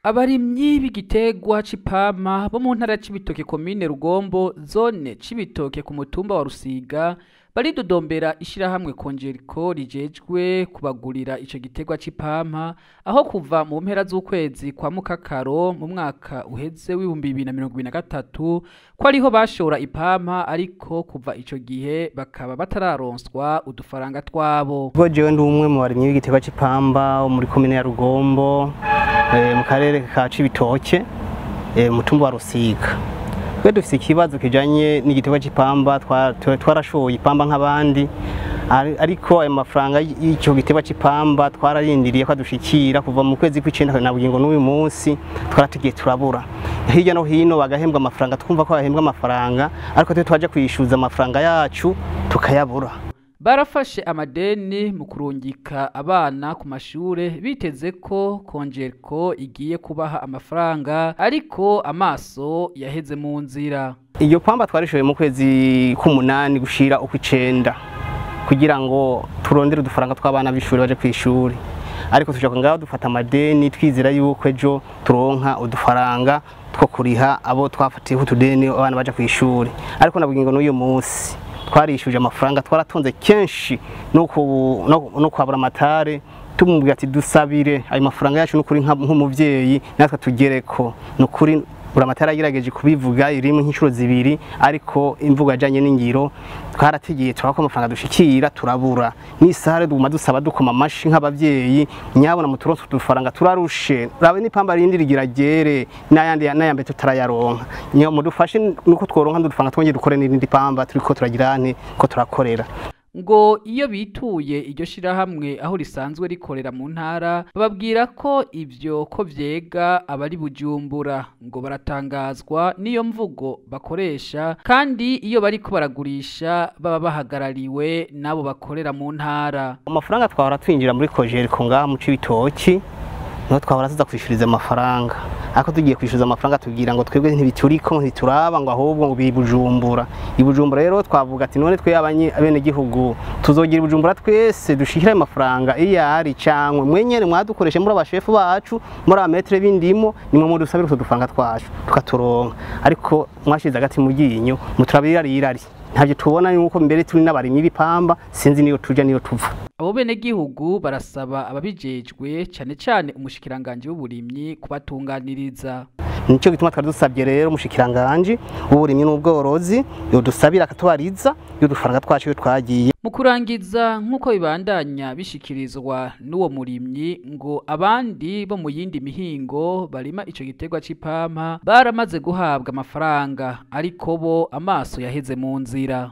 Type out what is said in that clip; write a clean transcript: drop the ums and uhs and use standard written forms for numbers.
Abarimyi b'igiterwa c'ipampa bo mu ntara ya Cibitoke, komine Rugombo, zone Cibitoke, ku mutumba wa Rusiga, baridodombera ishirahamwe Kongeriko rijejwe kubagurira ico giterwa c'ipampa, aho kuva mu mpera z'ukwezi kwa Mukakaro mu mwaka uheze w'2023 ko ariho bashora ipampa, ariko kuva ico gihe bakaba batararonswa udufaranga twabo. Ubwo jewe ndi umwe mu barimyi b'igiterwa c'ipamba muri komine ya Rugombo, mu karere ka Cibitoke, mutumba wa Rusiga. Twe dufise ikibazo kijanye n'igiterwa c'ipamba. Twarashoye ipamba nk'abandi, ariko ayo mafaranga y'ico giterwa c'ipamba twararindiriye ko adushikira kuva mu kwezi kw'icenda na bugingo n'uyu munsi twarategiye turabura. Hirya no hino bagahembwa amafaranga, twumva ko bahembwa amafaranga, ariko twe twaje kwishyuza amafaranga yacu tukayabura. Barafashe amadeni mu kurungika abana ku mashure biteze ko Kongerko igiye kubaha amafaranga, ariko amaso yaheze mu nzira. Iyo pamba twarishoye mu kwezi k'umunani gushira ukw'icenda kugira ngo turondere udufaranga tw'abana b'ishuri baje kw'ishuri, ariko tuja ngaho dufata amadeni twizera yuko ejo turonka udufaranga two kuriha abo twafatiyeho utudeni abana baja kw'ishuri, ariko nabwo n'uyu munsi twarishuje amafaranga. Twaratonze kenshi no kwabura amatare tumubwira ati: "Dusabire ayo mafaranga yacu n'ukuri nk'umuvyeyi natwe tugereko." Nukuri Buramatari yagerageje kubivuga rimwe nk'inshuro zibiri, ariko imvugo ajanye n'ingiro. Twarategiye turako amafaranga dushikira turabura. N'isaha duguma dusaba, dukoma amashi nk'abavyeyi: "Nyabona muturonse udufaranga, turarushe, rabe n'ipamba rindi rigira ryere n'ayandi n'ayambe tutarayaronka. Nyo mudufashe nuko tworonka udufaranga twongere dukore n'irindi pamba." Turiko turagira nte ko turakorera. Ngo iyo bituye iryo shirahamwe aho risanzwe rikorera mu ntara, bababwira ko ivyo ko vyega abari Bujumbura. Ngo baratangazwa n'iyo mvugo bakoresha, kandi iyo bariko baragurisha baba bahagarariwe n'abo bakorera mu ntara. Amafaranga twahora twinjira muri Kojeriko ngaha mu Cibitoki niho twahora tuza kwishuriza amafaranga, ariko tugiye kwishyuza amafaranga tubwira ngo twebwe ntibituriko, ntituraba, ngo ahubwo ngo biri Bujumbura. I Bujumbura rero twavuga ati: "None twe abenegihugu tuzogira i Bujumbura twese dushikire ayo mafaranga iyo ari, cangwe mwenyene mwadukoreshe muri abashefu bacu, muri aba maîtres b'indimo, nimwe mudusabire utwo dufaranga twacu tukaturonka?" Ariko mwashize agati mu ryinyo, muturabira irari, ntabyo tubona yuko mbere turi n'abarimyi b'ipamba. Sinzi niyo tuja niyo tuva. Abo benegihugu barasaba ababijejwe, cane cane umushikiranganji w'uburimyi, kubatunganiriza. Nico gituma twari dusabye rero umushikiranganji w'uburimyi n'ubworozi yodusabira akatubariza y'udufaranga twacu iyo twagiye. Mu kurangiza, nk'uko bibandanya bishikirizwa n'uwo murimyi, ngo abandi bo mu yindi mihingo barima ico giterwa c'ipampa baramaze guhabwa amafaranga, ariko bo amaso yaheze mu nzira.